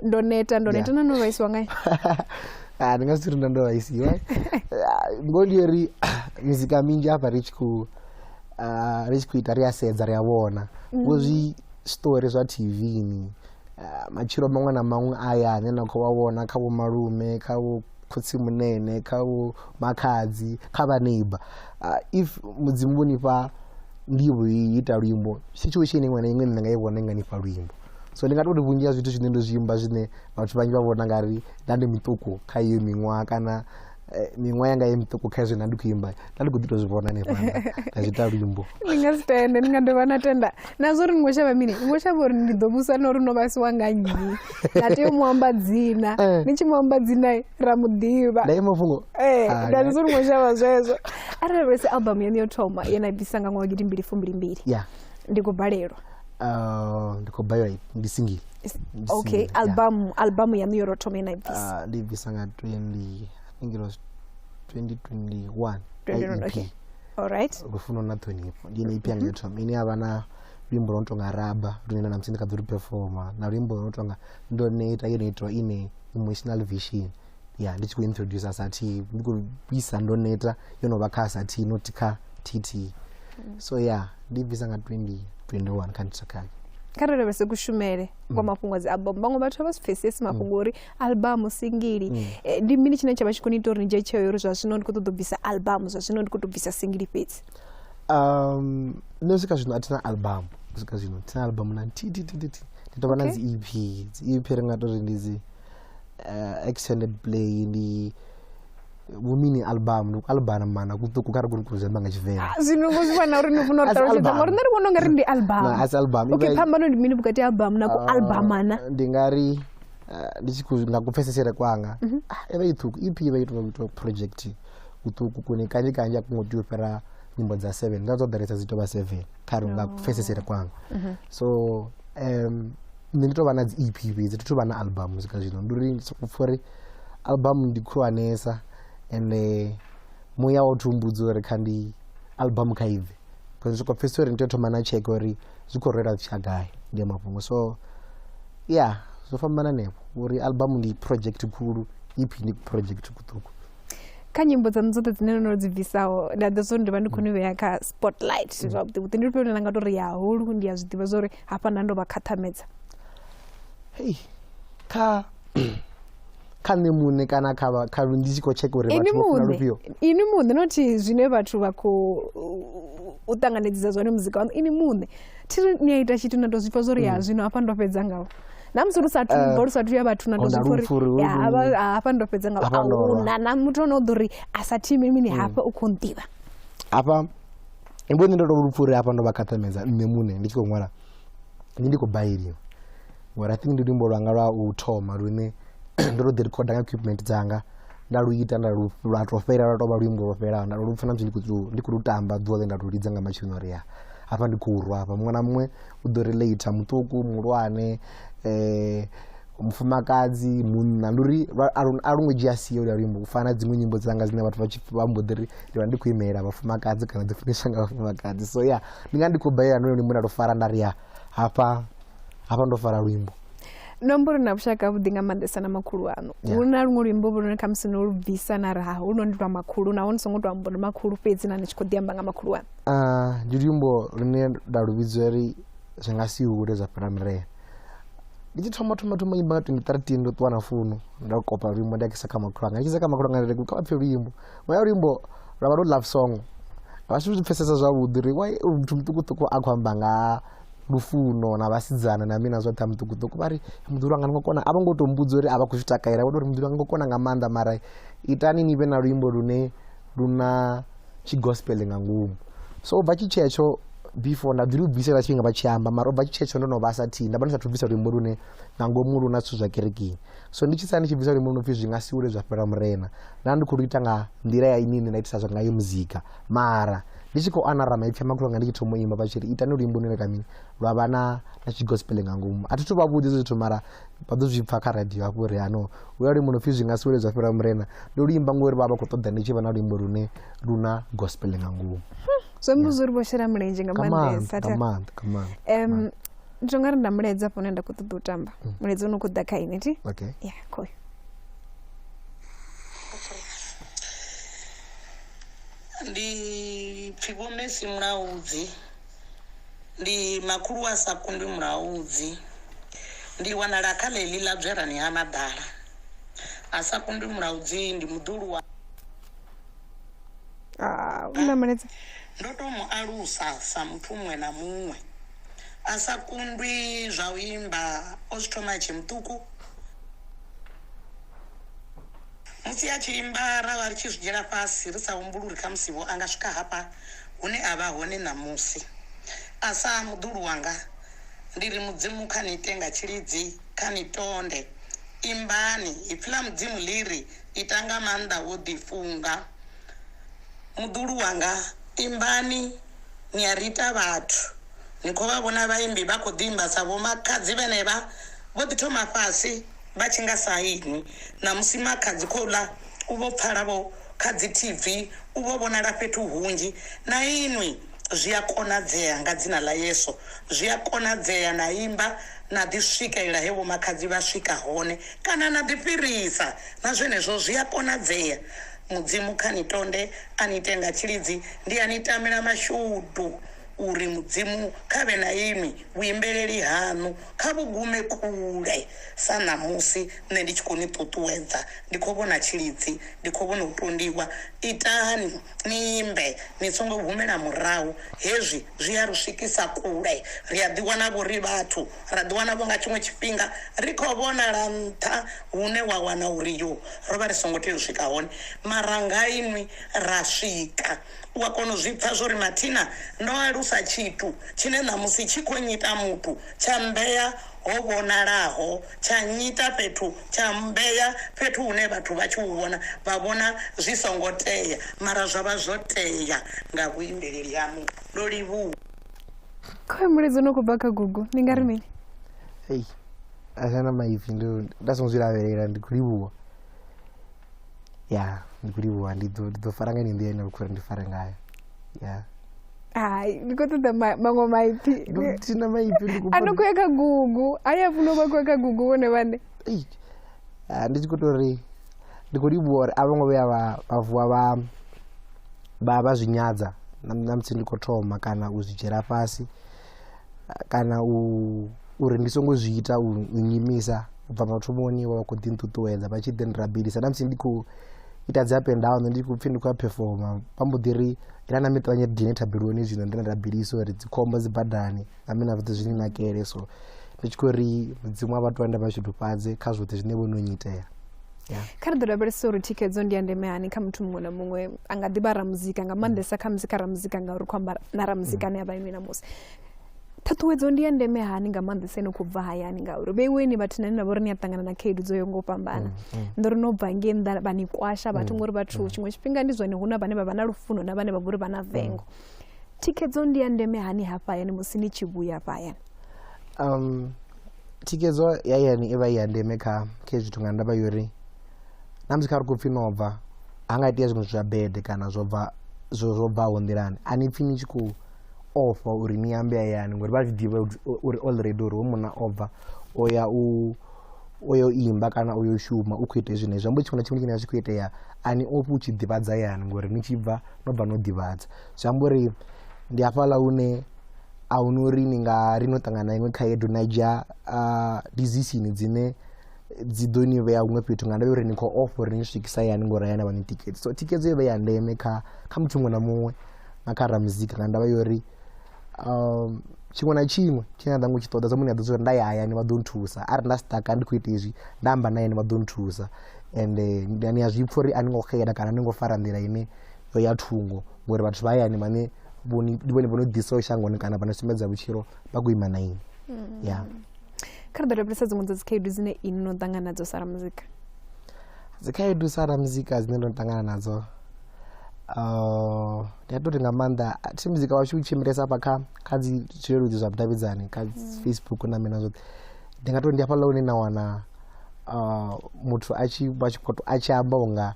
ndo neta, ndo neta, na no vhaisiwa ngai? Ndi nga si ri ndo vhaisiwa, ngoho ndi uri mizika minzhi hafha ri tshi khou ita ri a sedza ri a vhona vho zwi story zwa TV ni matshilo maṅwe na maṅwe aya ane na khou a vhona kha vho malume, kha vho khotsimunene, kha vho makhadzi, kha vha neighbor. If mudzimu vho nifha nḓivho yo ita luimbo, situation iṅwe na iṅwe nṋe nga i vhona i nga nifha luimbo. So ndi nga tori vhunzhi ha zwithu zwine ndo zwi imba zwine vhathu vhanzhi vha vhona nga ri nda ndi muṱuku kha iyo miṅwaha kana miṅwaha yanga ye miṱuku kha hezwi nda ndi khou imba, nda ndi khou ḓi tou zwi vhona hanefha nda zwi ita luimbo. Ndi nga si tende, ndi nga dovha na tenda na zwo uri ni ngo shavha mini, ni ngo shavha uri ndi ḓo vhusa na uri no vhaisiwa nga nnyi, nda tea u mu amba dzina, ni tshi mu amba dzina ra mu ḓivha. Nda ima fhungo. Nda zwo uri ngo shavha zwezwo. Arali lavhelesa album yaṋu yo thoma ye na i bvisa nga ṅwaha wa 2022. Ndi khou balelwa. Ndi khou balelwa, ndi single. Okay, album album yaṋu yo ro thoma ina bvisa? Ndi bvisa nga 20, I think it was 2021. 2021, okay. All right. Lufuno na ṱhonifho ndi ine EP yanga yo thoma, ine ya vha na luimbo lwo no tonga raba lune na namusi ndi kha ḓi lu performa, na luimbo lwo no tonga ndo neta yo no itwa ine emotional vision ya ndi tshi khou introduce sa T, ndi khou isa ndo neta yo no vha kha sa T, not kha TT. So yeah, ndi bvisa nga 2021 kha nditakale. Kha ri lavhelese kushumele kwa mafhungo a dzi album. Vhaṅwe vhathu a vha si pfesesi mafhungo uri album singili. Ndi mini tshine tsha vha tshi khou ni ita uri ni dzhie tsheo ya uri zwa zwino ndi khou ṱoḓa u bvisa album, zwa zwino ndi khou tou bvisa singili fhedzi? Nṋe u swika zwino a thina album, u swika zwino thina album na nthihi thi thi thi thi. Ndi tou vha na dzi EP. Dzi EP ri nga tori ndi dzi extended play, ndi vhu mini album, ndi album mana kuṱuku kha ri kone ku zwi amba nga Tshivenḓa. Zwino ngo zwi vhona uri ni funa uri ṱalutshedza ngori nṋe ri vhona ungari ndi album. Na, asi album. Okay, phambano ndi mini vhukati ha album na ku albumana? Ndi nga ri ndi tshi khou nga kupfesesele kwanga, i vha i ṱhukhu. EP i vha i tou project kuṱuku kune kanzhi kanzhi a ku ngo tea u fhira nyimbo dza 7, nga dzo ḓalesa dzi tou vha 7 kha ri nga kupfesesele kwanga. So nṋe ndi tou vha na dzi EP fhedzi, thi thu vha na album swika zwino. Ndi uri ndi sokou pfha uri album ndi khulwanesa, ende muya wo thi humbudza uri kha ndi album kha ibve, because sokou pfhesesa uri ndi tea u thoma na tsheke uri zwi khou rwela tsha gai, ndi mafhungo. So yeah, zwo fhambana hanefho uri album ndi project khulu, EP ndi project kuṱuku. Kha nyimbo dzaṋu dzoṱhe dzine no dzi bvisaho, nda ḓo zwo ndi vha ndi khou ni vhea kha spotlight zwavhuḓi vhuḓi, ndi lufhio lune na nga tou ri ya holu ndi a zwi ḓivha zwa uri hafha nda ndo vha khaṱhamedza? Hei, kha kha nṋe muṋe kana kha kha ndi tshi khou tsheka uri vhathu vho funa lufhio? Inwi muṋe, not zwine vhathu vha khou u ṱanganedzisa zwone muzika waṋu, inwi muṋe. Thi ri ni a ita tshithu na tou zwi pfha zwa uri ya zwino hafha ndo fhedza ngawo, na musi lu sathu bva lu sathu ya vhathu na tou zwi pfha uri hafha ndo fhedza ngawo, a huna na muthu ono ḓo ri a sa thi mini hafha u khou nḓivha hafha. Mbo nṋe ndo tou pfha uri hafha ndo vha khaṱhamedza nṋe muṋe ndi tshi khou ṅwala, ndi khou baeliwa ngori I think ndi luimbo lwanga lwa u thoma lune ndo tou ḓi rikhoda nga equipment dzanga, nda lu ita nda lu lwa tou fhela, lwa tou vha luimbo lwo fhelaho, nda lu pfha na musi ndi khou lu tamba ḓuvha ḽe nda lu lidza nga matsheloni uri ya hafha ndi khou rwa hafha. Muṅwe na muṅwe u ḓo relate, muṱuku, muhulwane, mufumakadzi, munna, ndi uri a lu ngo dzhia sia holuya luimbo u fana na dziṅwe nyimbo dzanga dzine vhathu vha tshi vha mbo ḓi ri ndi vha ndi khou imelela vhafumakadzi kana dzi funeswa nga vhafumakadzi. So yeah, ndi nga ndi khou balela ndi luimbo nda lu fara nda ri ya hafha hafha ndo fara luimbo. Nomboro na vhushaka havhuḓi nga maanḓesa na makhulu aṋu. Hu na luṅwe luimbo lune khamusi no lu bvisa na ri ha huno ndi lwa makhulu, naho ni songo tou amba uri makhulu fhedzi na ni tshi khou ḓi amba nga makhulu aṋu? Ndi luimbo lune nda lu vhidza uri zwi nga si hule zwa fhira Murena. Ndi tshi thoma thoma thoma imba nga 2013, ndo ṱuwa na founu nda kopa luimbo nda kisa kha makhulu anga, ndi tshi isa kha makhulu anga ndi ri kha vha pfhe luimbo, vha luimbo lwa vha lu love song, vha si zwi pfesesa zwavhuḓi uri why muthu muṱukuṱuku a khou amba nga lufuno na vhasidzana na mina zwoṱhe a muṱukuṱuku. Vha ri muḓulu wanga ni ngo kona, a vho ngo tou mbudza uri a vha khou zwi takalela, vho tou ri muḓulu wanga ngo kona nga maanḓa, mara itani ni vhe na luimbo lune lu na tshigospel nga ngomu. So u bva tshi tshetsho, before nda ḓi lu bvisela tshifhinga vha tshi amba, mara u bva tshi tshetsho ndo no vha sa thihi nda vha ndi sathu bvisa luimbo lune nga ngomu lu na zwithu zwa kerekeni. So ndi tshi sala ndi tshi bvisa luimbo lu no pfhi zwi nga si hule zwa fhela Murena, nda ndi khou lu ita nga nḓila ya ini ine nda itisa ngayo muzika, mara ndi tshi khou anara maipfi a makhulu anga ndi tshi thoma u imba vha tshi ri itani luimbo lune ka mini lwa vha na na tshigospel nga ngomu. A thi thu vha vhudza hezwo zwithu, mara vha ḓo zwi pfha kha radio hafho uri ano huya luimbo no pfhi zwi nga si hule zwa fhela Murena, ndo luimba ngori vha vha khou ṱoḓa ndi tshi vha na luimbo lune lu na gospel nga ngomu. Zwi amba zwo ri vho shela mulenzhe nga maanḓesa. Nga maanḓa, nga maanḓa. Ndi to nga ri nda mulaedza hafho hune nda khou ṱoḓa u tamba mulaedza une u khou ḓa kha ine thi. Okay. Ya khoyo. Ndi pfi Vho Messi Mulaudzi, ndi makhulu wa sa kundwi Mulaudzi, ndi wanala kha ḽeḽi ḽa Dzwerani ha Maḓala. A sa kundwi Mulaudzi ndi muḓulu wa Una mulaedza. Ndo tou mu alusa sa muthu muṅwe na muṅwe. A sa kundwi zwa u imba o zwi thoma a tshe muṱuku. Musi a tshi imba ra vha ri tshi zwi dzhiela fhasi ri sa humbuli uri khamusi vho a nga swika hafha hune a vha hone ṋamusi. A sa muḓulu wanga ndi ri Mudzimu kha ni ite nga tshilidzi, kha ni tonde. Imbani, ipfi ḽa Mudzimu ḽi ri ita nga maanḓa wo ḓifunga. Muḓulu wanga, imbani, ni a ri ita vhathu. Ni khou vha vhona vhaimbi vha khou ḓiimba sa vhomakhadzi vhenevha vho ḓi thoma fhasi vha tshi nga sa inwi. Ṋamusi makhadzi khou ḽa u vho pfala vho kha dzi TV, u vho vhonala fhethu hunzhi. Na inwi zwi a konadzea nga dzina ḽa Yesu, zwi a konadzea na imba na ḓi swikelela he vhomakhadzi vha swika hone kana na ḓi fhirisa, na zwenezwo zwi a konadzea. Mudzimu kha ni tonde a ni ite nga tshilidzi, ndi a ni tamela mashudu uri Mudzimu kha vhe na inwi, vhuimbeleli haṋu kha vhu gume kule. Sa ṋamusi nṋe ndi tshi khou ni ṱuṱuwedza, ndi khou vhona tshilidzi, ndi khou vhona u tondiwa. Itani ni imbe, ni songo humela murahu. Hezwi zwi a ri swikisa kule. Ri a ḓiwana vho ri vhathu, ra ḓiwana vho nga tshiṅwe tshifhinga ri khou vhonala nṱha hune wa wana uri yo ro vha ri songo tea u swika hone, mara nga inwi ra swika. U a kona u zwi pfa zwo ri mathina ndo alusa tshithu tshine ṋamusi tshi khou nnyita muthu, tsha mmbea ho vhonalaho, tsha nnyita fhethu, tsha mmbea fhethu hune vhathu vha tshi u vhona vha vhona zwi songo tea, mara zwa vha zwo tea nga vhuimbeleli haṋu. Ndo livhuwa. Khoyu mulaedza no khou bva kha Gugu, ni nga ri mini? Ei, a thi na maipfi, nda songo zwi lavhelela, ndi khou livhuwa. Ya, ndi khou livhuwa, ndi ḓo fara nga ine nḓila ine vha khou uri ndi fare ngayo. Ya. Hai, ndi khou ṱoḓa maṅwe maipfi. Thina maipfi ndi khou A no khou ya kha Gugu, a ya funa u vha khou ya kha Gugu vhone vhaṋe. Ei, ndi tshi khou tou ri ndi khou livhuwa uri a vho ngo vhuya vha vuwa vha zwi nyadza na musi ndi khou thoma kana u zwi dzhiela fhasi kana u uri ndi songo zwi ita u nyimisa. U bva mathomoni vha vha khou ḓi nṱuṱuwedza vha tshi ḓi nrabelisa na musi ndi khou ita dzi up and down, ndi khou pfhi ndi khou ya performa, vha mbo ḓi ri ila na miṱavhanye ri dzhene thabeloni zwino ndi rabelisa uri dzikhombo dzi badani na mina zwoṱhe zwi ni nakele. So ndi tshi khou ri Mudzimu a vha tonde vha shudufhadze kha zwoṱhe zwine vho no nyitea. Kha ri ḓo lavhelesa uri thikhedzo ndi ya ndeme hani kha muthu muṅwe na muṅwe, a nga ḓi vha ramuzika, nga maanḓesa kha musi kha ramuzika, ngauri khou amba na ramuzika ane a vha inwi ṋamusi. Ṱhuṱhuwedzo ndi ya ndeme hani nga maanḓesa ino khou bva hayani, ngauri vheiweni vhathu nane na vha uri ni a ṱangana na khaedu dzo yaho nga u fhambana, ndo ri no bva ngei nnḓa vha ni kwasha vhathu, ngori vhathu tshiṅwe tshifhinga ndi zwone hu na vhane vha vha na lufuno na vhane vha vha uri vha na vengo. Thikhedzo ndi ya ndeme hani hafha hayani musi ni tshi vhuya hafha hayani? Thikhedzo ya hayani i vha i ya ndeme kha hezwi zwithu nga ndavha ya uri na musi kha ri khou pfhi no bva, ha nga itea zwiṅwe zwithu zwa bad kana zwo bva zwo bvaho nḓilani, a ni pfhi ni tshi khou ofha uri ni ambe hayani, ngori vha zwi ḓivha uri already uri hoyu munna o bva o ya u o yo imba kana o yo shuma, u khou ita hezwi na hezwi. Zwi amba tshiṅwe na tshiṅwe tshine tshi khou itea a ni ofhi u tshi ḓivhadza hayani, ngori ni tshi bva no bva no ḓivhadza. Zwi amba uri ndi hafhaḽa hune a huna uri ni nga ri no ṱangana na iṅwe khaedu na dzhia decision dzine dzi ḓo ni vhea huṅwe fhethu nga ndavha uri ni khou ofha uri ni swikisa hayani, ngori hayani a vha ni tikedzi. So thikhedzo i vha ya ndeme kha muthu muṅwe na muṅwe na kha ramuzika, nga ndavha ya uri tshiṅwe na tshiṅwe tshine nda ḓo tshi ṱoḓa, sa munhu a ḓo uri nda ya hayani vha ḓo nthusa, arali nda sitaka ndi khou ita hezwi nda amba na hayani vha ḓo nthusa. Ende ni a zwi pfha uri a ni ngo xela kana a ni ngo fara nḓila ine yo ya thungo, ngori vhathu vha hayani vhane ndi vhone vho no ḓisaho shangoni kana vha no sumbedza vhutshilo vha khou ima na inwi. Ya. Kha ri ḓo lavhelesa dziṅwe dza dzikhaedu dzine inwi no ṱangana nadzo sa ramuzika. Dzikhaedu sa ramuzika dzine ndo ṱangana nadzo, ndi a tou ri nga maanḓa thi muzika washu u tshimbilesa hafha kha dzi zwileludzi zwa vhudavhidzani, kha Facebook na mini na zwoṱhe. Ndi nga tou ndi hafhaḽa hune na wana muthu a tshi vha tshi khou a tshi amba unga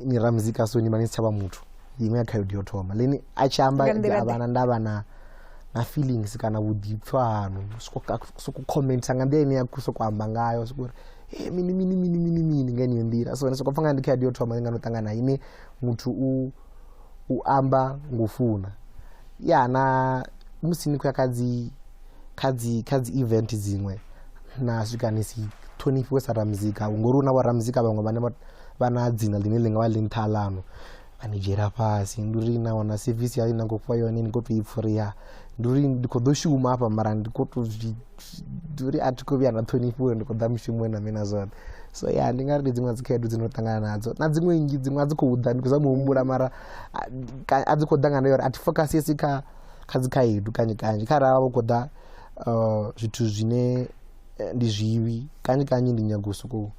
ni ramuzika, so ni vha ni si tsha vha muthu. Iṅwe ya khaedu yo thoma lini a tshi amba a vha na ndavha na feelings kana vhuḓipfha haṋu, soko commenta nga nḓila ine ya khou soko amba ngayo, soko uri hey, mini mini mini mini mini nga yeneyo nḓila. So ndi soko pfha nga ndi khaedu yo thoma ndi nga no ṱangana ine muthu u amba ngo funa. Ya na musi ni khou ya kha dzi event dziṅwe na swika ni si ṱhonifhiwe sa ramuzika, ngori hu na vho ramuzika vhaṅwe vhane vha na dzina ḽine ḽi nga vha ḽi nṱha ḽanu, vha ni dzhiela fhasi. Ndi uri na wana service ya ine khou fhiwa yone ni khou tou i pfha uri ya ndi uri ndi khou ḓo shuma hafha, mara ndi khou tou ndi uri a thi khou vhuya nda ṱhonifhiwa, ndi khou ḓa mushumoni na mini na zwoṱhe. So ya ndi nga ri ndi dziṅwe dza dzikhaedu dzine ndo ṱangana nadzo, na dziṅwe nnzhi dziṅwe a dzi khou ḓa ndi khou zama u humbula, mara a dzi khou ḓa nga nḓila uri a thi focusesi kha dzikhaedu kanzhi kanzhi. Kha ra vha khou ḓa zwithu zwine ndi zwivhi kanzhi kanzhi ndi nyaga u sokou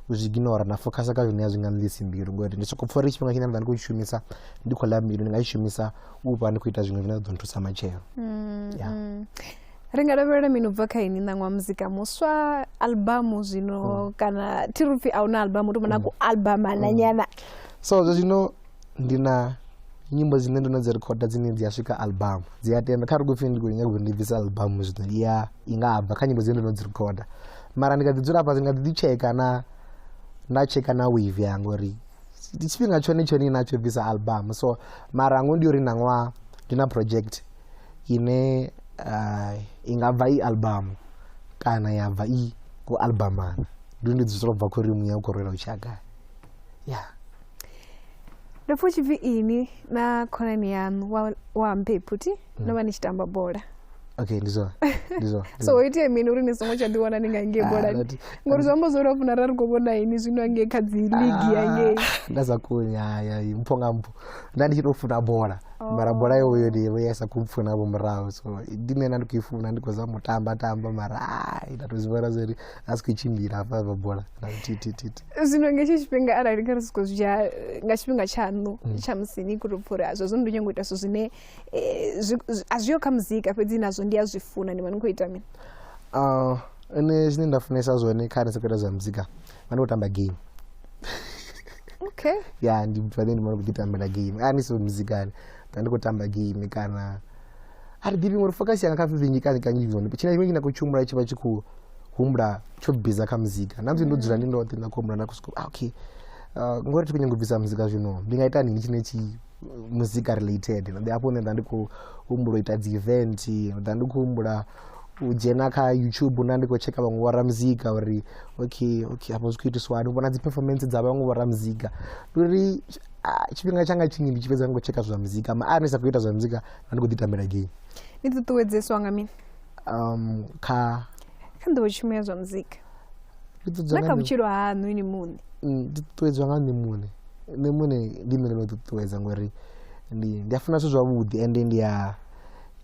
u zwi ignora nda focusa kha zwine a zwi nga nḽisi mbilu, ngori ndi soko pfha uri tshifhinga tshine nda ndi khou tshi shumisa ndi khou ḽa mbilu, ndi nga tshi shumisa u vha ndi khou ita zwiṅwe zwine zwa ḓo nthusa matshelo. Yeah. Ri nga lavhelela mini u bva kha ini ṋaṅwa muzika muswa, albamu zwino kana thi ri pfhi a huna albamu, ri vhona ku albamana nyana? So zwa zwino ndi na nyimbo dzine ndo no dzi rekhoda dzine dzi a swika album, dzi a tenda kha ri khou pfhi ndi khou nyaga uri ndi bvise album zwino, iya i nga bva kha nyimbo dzine ndo no dzi rekhoda, mara ndi kha ḓi dzula fhasi, ndi nga ḓi tsheka na nda tsheka na wave yanga uri ndi tshifhinga tshone tshone na tsho bvisa album. So mara ngo ndi uri ṋaṅwaha ndi na project ine i nga bva i album kana ya bva i ku albumana, ndi dzi bva khori muya u khou rwela u tshiya gai. Yeah. Ndo pfha u tshi pfhi ini na khonani yaṋu wa Mphephu thi no vha ni tshi tamba bola. Okay, ndi zwone, ndi zwone. So ho itea mini uri ni songo tsha ḓiwana ni nga ngei bolani? Ngori zwi amba zwo ri funa ra ri khou vhona ini zwino angei kha dzi league ya ngei. Nda sa koni, haya mpho nga mpho, nda ndi tshi tou funa bola, mara bola yo yone yo ya sa khou pfuna vho murahu, so ndi nṋe nda ndi khou i funa, ndi khou zama u tamba tamba, mara ai nda tou zwi vhona zwori a si khou tshimbila hafha hafha bola na thi thi thi. Zwino nga hetsho tshifhinga arali kha ri sokou zwi dzhia nga tshifhinga tshaṋu tsha musi ni khou tou pfha uri zwa zwino ndo nyaga u ita zwithu zwine a zwiho kha muzika fhedzi nazwo ndi a zwi funa, ni vha ni khou ita mini? Nṋe zwine nda funesa zwone kha ri sokou ita zwa muzika, vha ndi khou tamba game. Okay. Ya, ndi muthu ane ndi vha ndi khou ḓi tambela game, a ni so muzikani nda ndi khou tamba game kana a ri ḓivhi ngori focus yanga kha zwithu zwinzhi kanzhi kanzhi zwone tshine tshiṅwe tshine nda khou tshi humbula tshi vha tshi khou humbula tsho biza kha muzika, na musi ndo dzula ndi ndoṱhe nda khou humbula nda khou sokou okay, ngori thi khou nyanga u bvisa muzika zwino ndi nga ita mini tshine tshi muzika related. Ndi hafho hune nda ndi khou humbula u ita dzi event, nda ndi khou humbula u dzhena kha YouTube nda ndi khou tsheka vhaṅwe vho ramuzika uri okay okay afho zwi khou itiswa hani, u vhona dzi performance dza vhaṅwe vho ramuzika. Ndi uri tshifhinga tshanga tshinzhi ndi tshi fhedza ndi khou tsheka zwa muzika, mara arali ndi sa khou ita zwa muzika nda ndi khou ḓi tambela game. Ni ṱuṱuwedzeswa nga mini? Kha kha nḓowetshumo ya zwa muzika na kha vhutshilo haṋu ini muṋe? Ndi ṱuṱuwedzwa nga nṋe muṋe, nṋe muṋe ndi nṋe ndo no ṱuṱuwedza ngori ndi a funa zwithu zwavhuḓi ende ndi a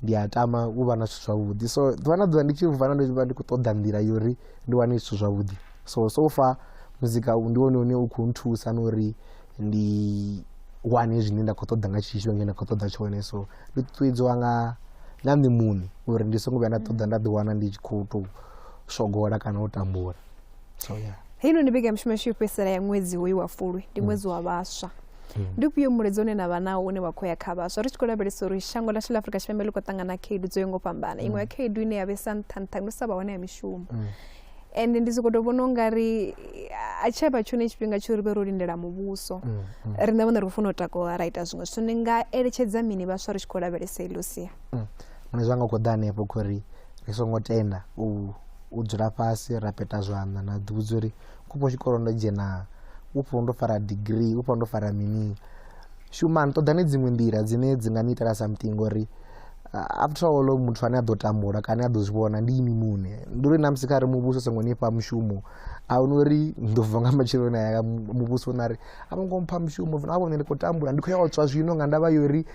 ndi a tama u vha na zwithu zwavhuḓi, so ḓuvha na ḓuvha ndi tshi vuwa ndi vha ndi khou ṱoḓa nḓila ya uri ndi wane zwithu zwavhuḓi. So so far muzika ndi wone une u khou nthusa na uri ndi wane zwine nda khou ṱoḓa nga tshetsho tshifhinga tshine nda khou ṱoḓa tshone, so ndi ṱuṱuwedziwa nga nga nṋe muṋe uri ndi songo vhuya nda ṱoḓa nda ḓiwana ndi tshi khou tou swogola kana u tambula. So yeah. Heino ndi mbekanyamishumo yashu yo fhedzisela ya ṅwedzi hoyu wa Fulwi, ndi ṅwedzi wa vhaswa. Ndi ufhio mulaedza une na vha nawo une wa khou ya kha vhaswa ri tshi khou lavhelesa uri shango ḽashu ḽa Afrika Tshipembe ḽi khou ṱangana na khaedu dzo yaho nga u fhambana? Iṅwe ya khaedu ine ya vhesa nṱha nṱha ndi u sa vha hone ha mishumo, ende ndi sokou tou vhona ungari a tsha vha tshone tshifhinga tsho ri vhe ro lindela muvhuso, riṋe vhone ri khou funa u takuwa ra ita zwiṅwe zwithu. Ni nga eletshedza mini vhaswa ri tshi khou lavhelesa iḽo sia? Nṋe zwanga khou ḓa hanefho khori ri songo tenda u dzula fhasi ra peta zwanḓa na ḓivhudza uri khupho tshikolo ndo dzhena, upfho ndo fara degree, upfho ndo fara mini. Shumani, ṱoḓani dziṅwe nḓila dzine dzi nga ni itela something, ngori after all muthu ane a ḓo tambula kana a ḓo zwi vhona ndi inwi muṋe. Ndi uri namusi kha ri muvhuso u songo nifha mushumo, a huna uri ndi ḓo bva nga matsheloni aya muvhuso na ri a vho ngo mpha mushumo, na vhone ndi khou tambula, ndi khou ya u tswa zwino nga ndavha ya uri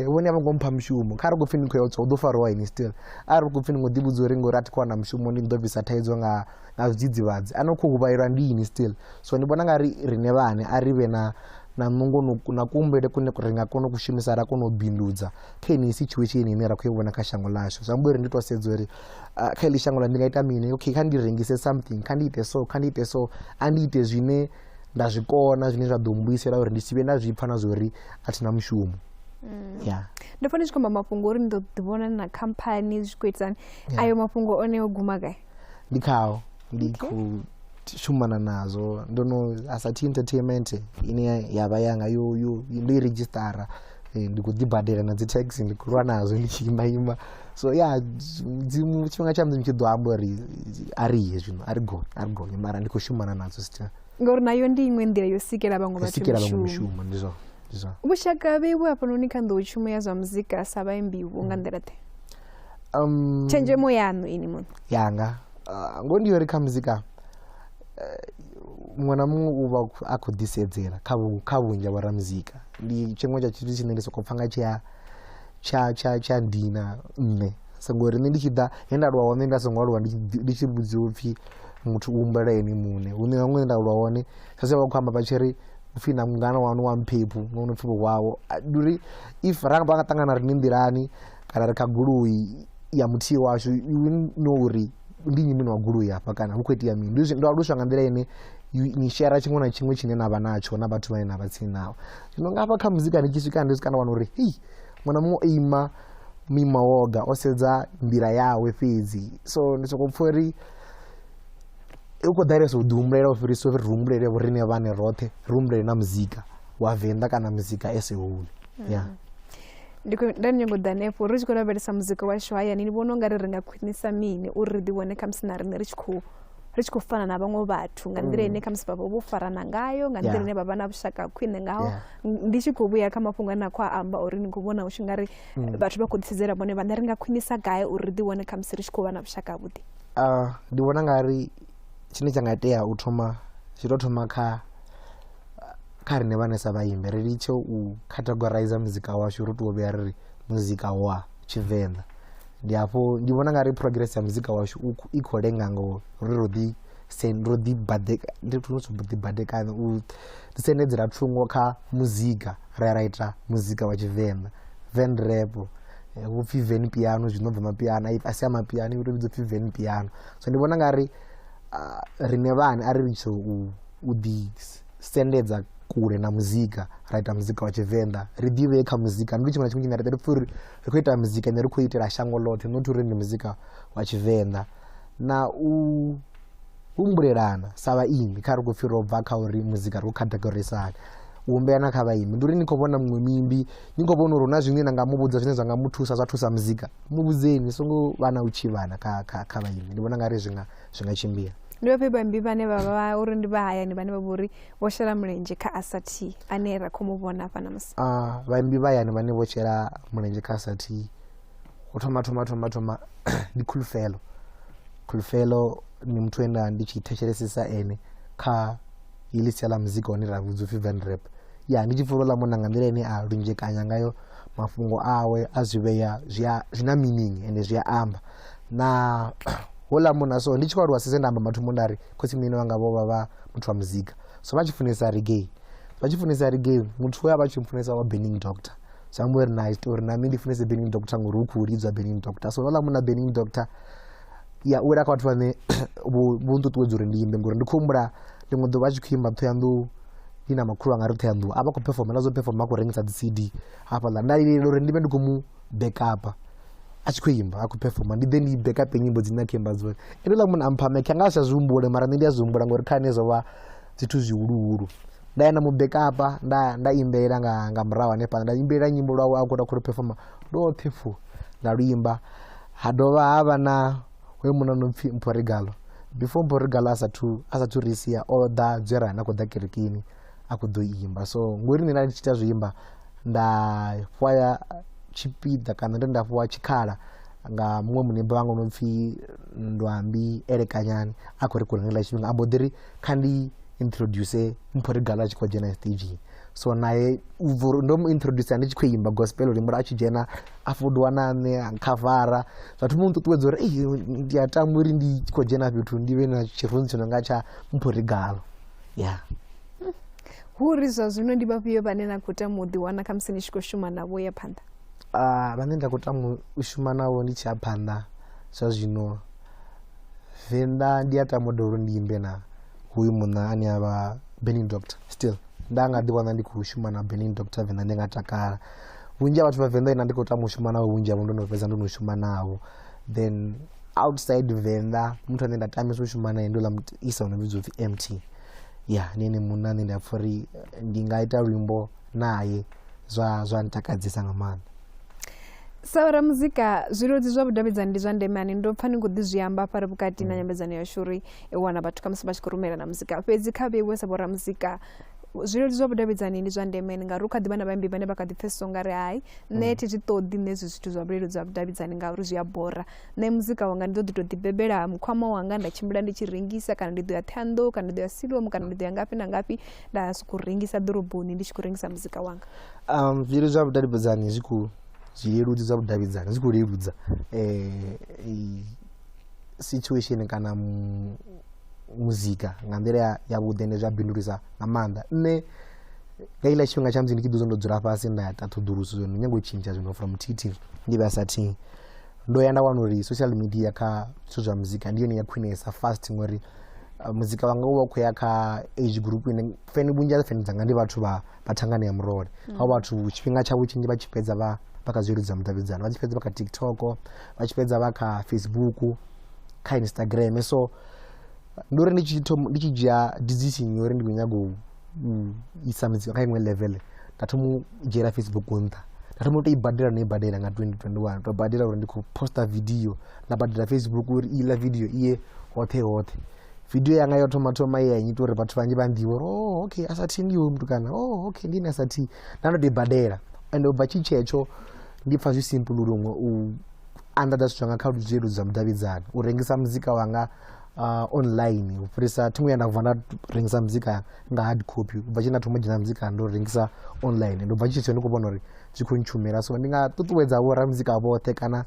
vhone a vho ngo mpha mushumo. Kha ri khou pfhi ndi khou ya u tswa, hu ḓo fariwa ini still. Arali ri khou pfhi ndi ngo ḓivhudza uri ngori a thi khou wana mushumo ndi ḓo bvisa thaidzo nga nga zwidzidzivhadzi, ano khou huvhalelwa ndi ini still. So ndi vhona nga ri riṋe vhaṋe a ri vhe na na nungo na kuhumbulele kune ri nga kona u kushumisa ra kona u bindudza kha yeneyi situation ine ra khou i vhona kha shango ḽashu. Zwi amba uri ndi tou sedza uri kha heḽi shango ḽa ndi nga ita mini, okay kha ndi rengise something, kha ndi ite so, kha ndi ite so, a ndi ite zwine nda zwi kona zwine zwa ḓo mbuyisela uri ndi si vhe nda zwi pfha na zwa uri a thina mushumo. Yeah. Ndo pfa ni tshi khou amba mafhungo uri ni ḓo ḓivhona na khamphani zwi khou itisani, ayo mafhungo one o guma gai? Ndi khao ndi khou shumana nazwo, ndo no Asati Entertainment ine ya vha yanga yo yo ndo i redzhistara, ndi khou ḓi badela na dzi tax, ndi khou lwa nazwo ndi tshi imba imba. So yeah, mudzimu tshifhinga tsha mudzimu tshi ḓo amba uri a ri ye zwino, a ri gonye, a ri gonye, mara ndi khou shumana nadzo still. Ngauri nayo ndi iṅwe nḓila yo sikela vhaṅwe vhathu sikela vhaṅwe mishumo. Mishumo, ndi zwone, ndi zwone. Vhushaka vheiwe hafhanoni kha nḓowetshumo ya zwa muzika sa vhaimbi vho nga nḓila ḓe? Tshenzhemo yaṋu ini muṋe? Yanga ngo ndi uri kha muzika muṅwe na muṅwe u vha a khou ḓisedzela kha kha vhunzhi ha vhoramuzika. Ndi tshiṅwe tsha tshithu tshine ndi soko pfha nga tshi tsha tsha tsha ndina nṋe, so ngori nṋe ndi tshi ḓa he nda aluwa hone nda songo aluwa ndi tshi vhudziwa upfhi Muthu u humbela ene muṋe hune vhaṅwe nda lwa hone sa vha khou amba vha tshi ri upfhi na mungana waṋu wa mphephu no no pfhi wawo. Ndi uri if ra vha nga ṱangana ri ni nḓilani kana ri kha goloi ya muthihi washu, you will know uri ndi nnyi muṋe wa goloi hafha kana hu khou itea mini. Ndi ndo aluswa nga nḓila ine ni shera tshiṅwe na tshiṅwe tshine na vha natsho na vhathu vhane na vha tsini navho. Zwino nga hafha kha muzika ndi tshi swika ndi swika nda wana uri hei muṅwe na muṅwe o ima muima woga o sedza nḓila yawe fhedzi. So ndi soko pfha uri u khou ḓalesa u ḓi humbulela u fhirisa uri ri humbulele vho riṋe vhaṋe roṱhe, ri humbulele na muzika wa Venḓa kana muzika as a whole. Yeah. Ndi khou nda ndi nyago ḓa hanefho ri tshi khou lavhelesa muzika washu hayani, ni vhona ungari ri nga khwinisa mini uri ri ḓi wane khamusi na riṋe ri tshi khou fana na vhaṅwe vhathu nga nḓila ine khamusi vha vha vho farana ngayo, nga nḓila ine vha vha na vhushaka ha khwine ngaho? Ndi tshi khou vhuya kha mafhungo ane a khou a amba uri ni khou vhona u tshi nga ri vhathu vha khou ḓisedzela vhone vhaṋe, ri nga khwinisa gai uri ri ḓi wane khamusi ri tshi khou vha na vhushaka havhuḓi? Ndi vhona nga ri tshine tsha nga itea u thoma zwi tou thoma kha riṋe vhane sa vhaimbi ri litshe u categorize muzika washu ri tou vhea ri ri muzika wa Tshivenḓa. Ndi hafho ndi vhona nga ri progress ya muzika washu i khou lenga ngo ri ro ḓi ro ḓi badeka ndi ḓi badekanya u ḓi sendedzela thungo kha muzika ra ya ra ita muzika wa Tshivenḓa, Vend rap hupfi Ven piano zwino bva mapiano a si a mapiano i to vhidzwa upfhi Ven piano. So ndi vhona nga ri riṋe vhaṋe a ri litshe u ḓi sendedza kule na muzika ra ita muzika wa Tshivenḓa, ri ḓivhee kha muzika. Ndi tshiṅwe na tshiṅwe tshine ra ita ri pfhe uri ri khou ita muzika ende ri khou itela shango ḽoṱhe not uri ndi muzika wa Tshivenḓa. Na u humbulelana sa vhaimbi kha ri khou pfhi ro bva kha uri muzika ri khou categorisa hani, u humbelana kha vhaimbi ndi uri ni khou vhona muṅwe muimbi ni khou vhona uri hu na zwine na nga muvhudza zwine zwa nga muthusa zwa thusa muzika, muvhudzeni, songo vha na u tshivhana kha vhaimbi. Ndi vhona nga ri zwi nga tshimbila. Ndi vhafhio vhaimbi vhane vha vha uri ndi vha hayani vhane vha vha uri vho shela mulenzhe kha Asa T ane ra khou mu vhona hafha ṋamusi? Vhaimbi vha hayani vhane vho shela mulenzhe kha Asa T u thoma thoma thoma thoma ndi Khulufhelo. Khulufhelo ndi muthu ane nda ndi tshi thetshelesesa ene kha iḽi sia ḽa muzika une ra vhudza upfhi Vend rap. Ya ndi tshi pfha uri ḽa munna nga nḓila ine a lunzhekanya ngayo mafhungo awe a zwi vhea zwi na meaning ende zwi a amba. Na houḽa munna so ndi tshi khou aluwa sese nda amba mathomo nda ri khotsi munene wanga vho vha vha muthu wa muzika, so vha tshi funesa reggae, vha tshi funesa reggae muthu we a vha tshi funesa wa Burning Doctor, zwi amba uri na ita uri na nṋe ndi funese Burning Doctor ngori hu khou lidzwa Burning Doctor. So houḽa munna Burning Doctor ya u wela kha vhathu vhane vho nṱuṱuwedza uri ndi imbe, ngori ndi khou humbula ḽiṅwe ḓuvha a tshi khou imba Ṱhohoyanḓou ndi na makhulu anga ri Ṱhohoyanḓou a vha khou perform na zwo perform a khou rengisa dzi CD hafhaḽa, nda lilela uri ndi vhe ndi khou mu backup a tshi khou imba a khou perform, ndi ḓe ndi backup nyimbo dzine a khou imba dzone. Ende uḽa munna a mpha mic anga a sa zwi humbule mara nṋe ndi a zwi humbula ngori kha nṋe zwo vha zwithu zwihuluhulu. Nda ya nda mu backup nda imbelela nga murahu hanefhaḽa, nda imbelela nyimbo lwawe a khou khou perform lwoṱhe fu nda luimba. Ha dovha ha vha na hoyo munna no pfhi Mpho Regalo, before Mpho Regalo a sathu ri sia o ḓa Dzwerani a khou ḓa kerekeni a khou ḓo imba. So ngori nṋe nda ndi tshi ita zwo imba nda fhiwa tshipiḓa kana ndo nda fhiwa tshikhala nga muṅwe muneiba wanga no pfhi Ndwambi Elekanyani a khou ri khou ringela tshifhinga, a mbo ḓi ri kha ndi introduce Mpho Regalo a tshi khou dzhena stagini. So naye ndo mu introduce ndi tshi khou imba gospel luimbo a tshi dzhena a fudiwa na nṋe a nkhavara, zwa thoma u nṱuṱuwedza uri ei ndi a tama uri ndi tshi khou dzhena fhethu ndi vhe na tshirunzi tshi no nga tsha Mpho Regalo. Yeah. Hu uri zwa zwino ndi vhafhio vhane na khou tama u ḓiwana khamusi ni tshi khou shuma navho u ya phanḓa? Vhane nda khou tama u shuma navho ndi tshi ya phanḓa zwa zwino Venḓa ndi a tama u dovha uri ndi imbe na hoyu munna ane a vha Burning Doctor still. Nda nga ḓi wana ndi khou shuma na Burning Doctor Venḓa ndi nga takala. Vhunzhi ha vhathu vha Venḓa ine ndi khou tama u shuma navho vhunzhi havho ndo no fhedza ndo no shuma navho. Then outside Venḓa muthu ane nda tamesa u shuma nae ndi uḽa isa ono vhidzwa upfhi MT. Ya ndi ene munna ane nda pfha uri ndi nga ita luimbo naye zwa ntakadzesa nga maanḓa. Sa vhoramuzika zwileludzi zwa vhudavhidzani ndi zwa ndeme hani, ndo pfha ni khou ḓi zwi amba hafha ri vhukati na nyambedzano yashu uri wana vhathu khamusi vha tshi khou rumela na muzika, fhedzi kha vheiwe sa vhoramuzika zwileludzi zwa vhudavhidzani ndi zwa ndeme ngauri hu kha ḓi vha na vhaimbi vhane vha kha ḓi pfesesa u nga ri hai nṋe thi zwi ṱoḓi nṋe hezwi zwithu zwa vhuleludzi ha vhudavhidzani ngauri zwi a bora, nṋe muzika wanga ndi ḓo ḓi tou ḓibebela mukhwama wanga nda tshimbila ndi tshi rengisa, kana ndi ḓo ya Ṱhohoyanḓou kana ndi ḓo ya Siloam kana ndi ḓo ya ngafhi na ngafhi nda sokou rengisa ḓoroboni ndi tshi khou rengisa muzika wanga. Zwileludzi zwa vhudavhidzani zwi khou zwileludzi zwa vhudavhidzani zwi khou leludza situation kana muzika nga nḓila ya vhuḓi ende zwa bindulisa nga maanḓa. Nṋe nga iḽa tshifhinga tsha musi ndi tshi ḓo ndo dzula fhasi nda ita ṱhoḓuluso zwino ndi nyago u tshintsha zwino from TT ndi vhe sa T, ndo ya nda wana uri social media kha zwithu zwa muzika ndi yone ya khwinesa fast, ngori muzika wanga u vha u khou ya kha age group ine fene vhunzhi ha fene dzanga ndi vhathu vha thangani ya murole. Havho vhathu tshifhinga tshavho tshinzhi vha tshi fhedza vha kha zwileludzi zwa mudavhidzano, vha tshi fhedza vha kha TikTok, vha tshi fhedza vha kha Facebook, kha Instagram. So ndi uri ndi tshi thoma ndi tshi dzhia decision ya uri ndi khou nyaga u isa muzika kha iṅwe level, nda thoma u dzhiela Facebook nṱha, nda thoma u tou i badela no i badela nga 2021, to badela uri ndi khou poster video, nda badela Facebook uri iḽa video iye hoṱhe hoṱhe. Video yanga yo thoma thoma ye ya nyita uri vhathu vhanzhi vha nḓivhe uri oh okay Asa T ndi hoyu mutukana, oh okay ndi ene Asa T, nda ndo tou i badela. Ende u bva tshi tshetsho ndi pfha zwi simple luṅwe u anḓadza zwithu zwanga kha zwileludzi zwa mudavhidzano, u rengisa muzika wanga online u fhirisa thi ngo ya nda vuwa nda rengisa muzika nga hard copy. U bva tshi nda thoma u dzhena muzika ndo rengisa online, ndo bva tshetsho ndi khou vhona uri zwi khou ntshumela. So ndi nga ṱuṱuwedza vho ramuzika vhoṱhe kana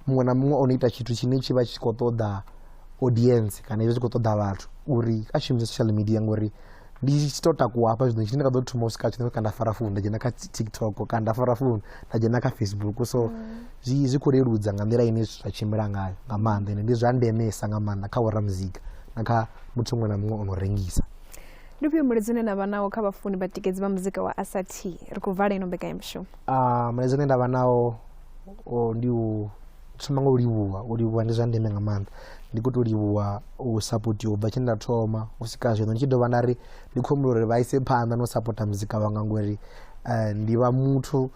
muṅwe na muṅwe ono ita tshithu tshine tshi vha tshi khou ṱoḓa audience kana tshi khou ṱoḓa vhathu uri a shumise social media, ngori ndi tshi to takuwa hafha zwino tshine nda ḓo thoma u swika tshine kana nda fara founu nda dzhena kha TikTok kana nda fara founu nda dzhena kha Facebook. So zwi khou leludza nga nḓila ine zwa tshimbila ngayo nga maanḓa, ende ndi zwa ndemesa nga maanḓa kha vhoramuzika na kha muthu muṅwe na muṅwe ono rengisa. Ndi ufhio mulaedza une na vha nawo kha vhafuni vhatikedzi vha muzika wa Asa T? Ri khou vala ino mbekanyamushumo. Mulaedza une nda vha nawo ndi u thoma nga u livhuwa, u livhuwa ndi zwa ndeme nga maanḓa. Ndi khou tou livhuwa u sapotiwa ubva tshi nda thoma u swika zwino, ndi tshi dovha nda ri ndi khou humbula uri vha ise phanḓa na u sapota muzika wanga, ngori ndi vha muthu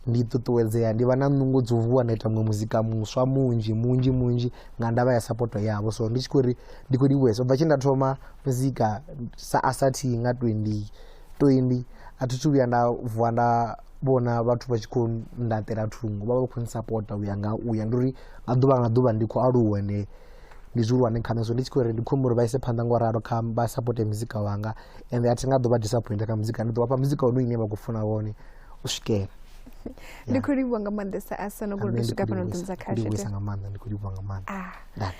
ndi ṱuṱuwedzea, ndi vha na nungo dzo vuwa nda ita muṅwe muzika muswa munzhi munzhi munzhi nga ndavha ya sapoto yavho. So ndi tshi khou ri ndi khou livhuwesa ubva tshi nda thoma muzika sa Asa T nga 2020, a thi thu vhuya nda vuwa nda vhona vhathu vha tshi khou ndaṱela thungo, vha vha khou nsapota uya nga uya. Ndi uri nga ḓuvha nga ḓuvha ndi khou aluwa ende ndi zwihulwane kha nṋe, so ndi tshi khou ri ndi khou humbela uri vha ise phanḓa ngo ralo kha vha sapote muzika wanga, ende a thi nga ḓo vha disappoint kha muzika, ndi ḓo vhafha muzika une ine vha khou funa wone u swikela. Ndi khou livhuwa nga maanḓesa Asa no kona u swika fhano ḓunza khasho. Ndi nga maanḓa, ndi khou livhuwa nga maanḓa.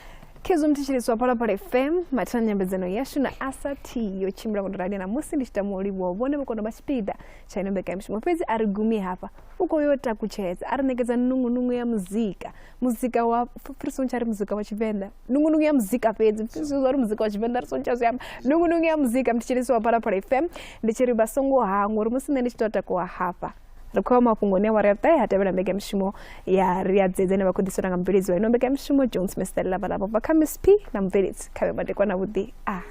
Khezwo muthetshelesi wa Phalaphala FM, mathina nyambedzano yashu na Asa T yo tshimbila ngo rali na musi ndi tshi tama u livhuwa vhone vho kona u vha tshipiḓa tsha ino mbekanyamushumo. Fhedzi a ri gumi hafha, u khou yo takutshedza a ri ṋekedza nungunungu ya muzika, muzika wa ri songo tsha ri muzika wa Tshivenḓa, nungunungu ya muzika fhedzi zwa uri muzika wa Tshivenḓa ri songo tsha zwi amba, nungunungu ya muzika. Muthetshelesi wa Phalaphala FM, ndi tshi ri vha songo hangwa uri musi nṋe ndi tshi tou takuwa hafha ri khou ya mafhungoni awara ya vhuṱahe, ha tevhela mbekanyamushumo ya ri a dzedza ine vha khou ḓiselwa nga mubveledzi wa ino mbekanyamushumo Jones Mr Lavalava bva kha Miss P na mubveledzi kha vhe madekwana vhuḓi a.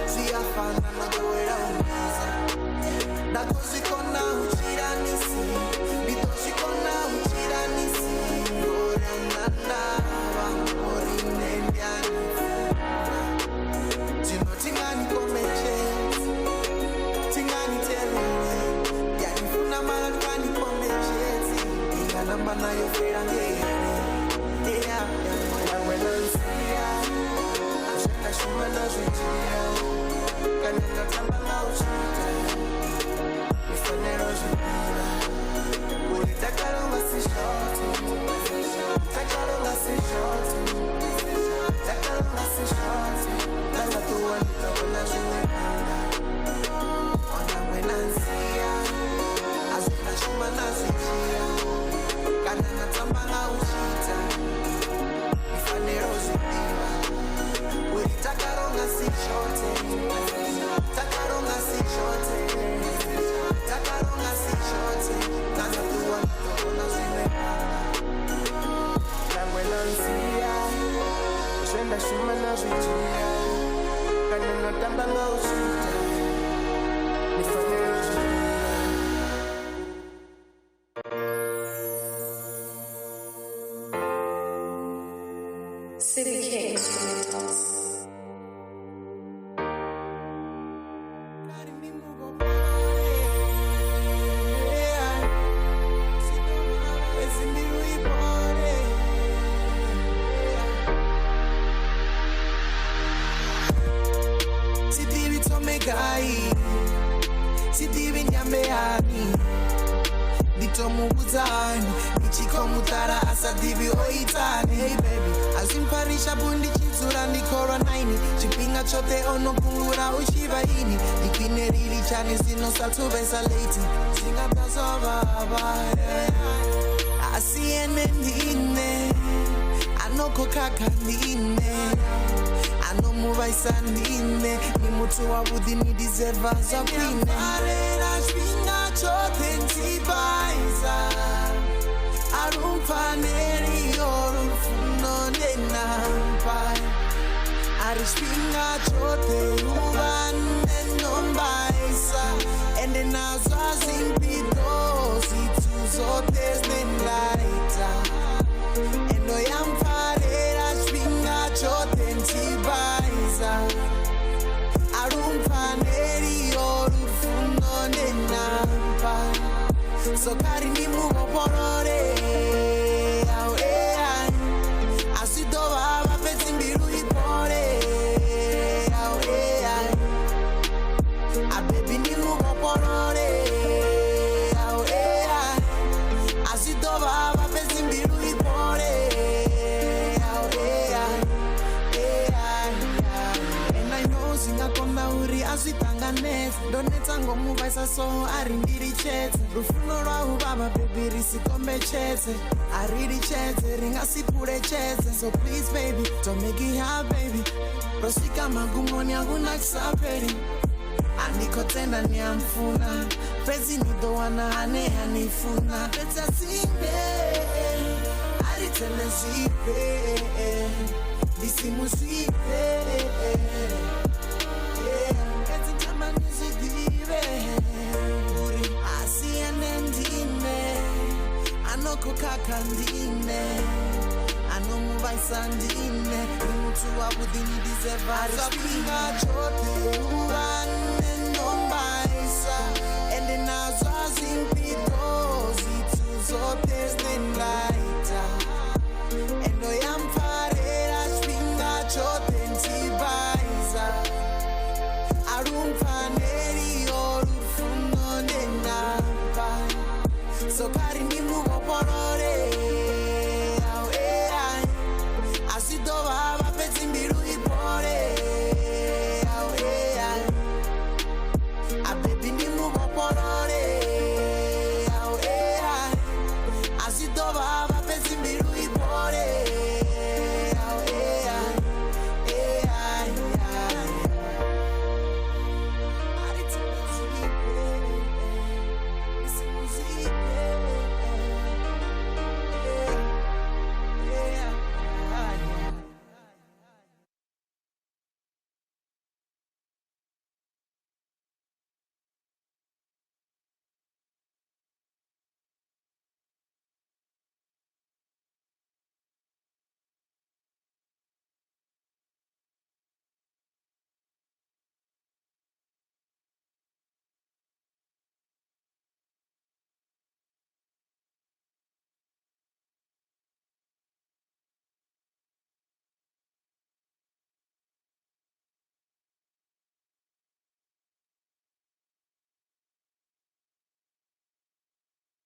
Ziyafana na namba nayo fela ngei. Nangwe na nsia zwe nda shuma na zwi dzhia kana nda tamba nga u tshita ni fanela u zwi ḓivha uri dakalo nga si shothe, dakalo nga si shothe, dakalo nga si shothe. Nda nga ṱuwa ndi ḓo vhona zwiṅwe phanḓa. Nangwe na nsia zwe nda shuma na zwi dzhia kana nda tamba nga u tshita ni fanela u zwi ḓivha uri dakalo nga si shothe, dakalo nga si shothe, dakalo nga si shothe. Nda nga ṱuwa ndi ḓo vhona zwiṅwe phanḓa. Nangwe na nsia zwe nda shuma na zwi dzhia kana nda tamba nga u tshita ni fanela u zwi ḓivha. CBK Instrumentals. Sidibi tomegai, sidibi nyambeani, nditomubuzani ndichikomutara asadivi oitani. Hey baby, azimfarisha bundi chidzura ndikorwa 9 chipinga chote onokungura uchiva ini ndikwine riri chani sinosatuvesa late singatazovava asiyene ndine anokokaka ndine anomuvaisa ndine ni muthu wavhuḓi ni deserva zwa khwine. Farela tshifhinga tshoṱhe ntsibaisa a lu mpfaneli yo lufuno ndenampa a ri tshifhinga tshoṱhe uvha nṋe ndo mbaisa ende nazwo a zwi mpiḓo zwithu zwoṱhe zwine nda ita endo ya mpfarela tshifhinga tshoṱhe ntsibaisa a lu mpfaneli yo lufuno ndenampa so kari ndi muvhofholole au ai a zwi ḓo vhavha fhedzi mbilu i fhole au ai a baby ndi muvhofholole au ai a zwi ḓo vhavha fhedzi mbilu i fhole au ai ai. And I know zwi nga konḓa uri a zwi ṱanganedze ndo neta ngomu vhaisa so a ri ndi litshedze lufuno lwa u vhavha baby ri si kombetshedze a ri litshedze ri nga si phuletshedze so please baby don't make it hard baby ro swika magumoni a huna tshisafheli a ndi khou tenda ni a mpfuna fhedzi ni ḓo wana ane a ni funa fhedzi a sinde a ri tende zwifhe ndi si mu zwifhe fhedzi tamba ni zwi ḓivhe uri a si ene ndine anokhokha ndine anomuvhaisa ndine ni muthu wavhuḓi ni deserva zwa tshifhinga tshoṱhe uvha nṋe ndo mbaisa ende nazwo a zwi mpiḓo zwithu zwoṱhe zwine nda ita endo ya mpfarela tshifhinga tshoṱhe ntsibaisa a lu mpfaneli yo lufuno ndenampa so kari ndi muvhofholole.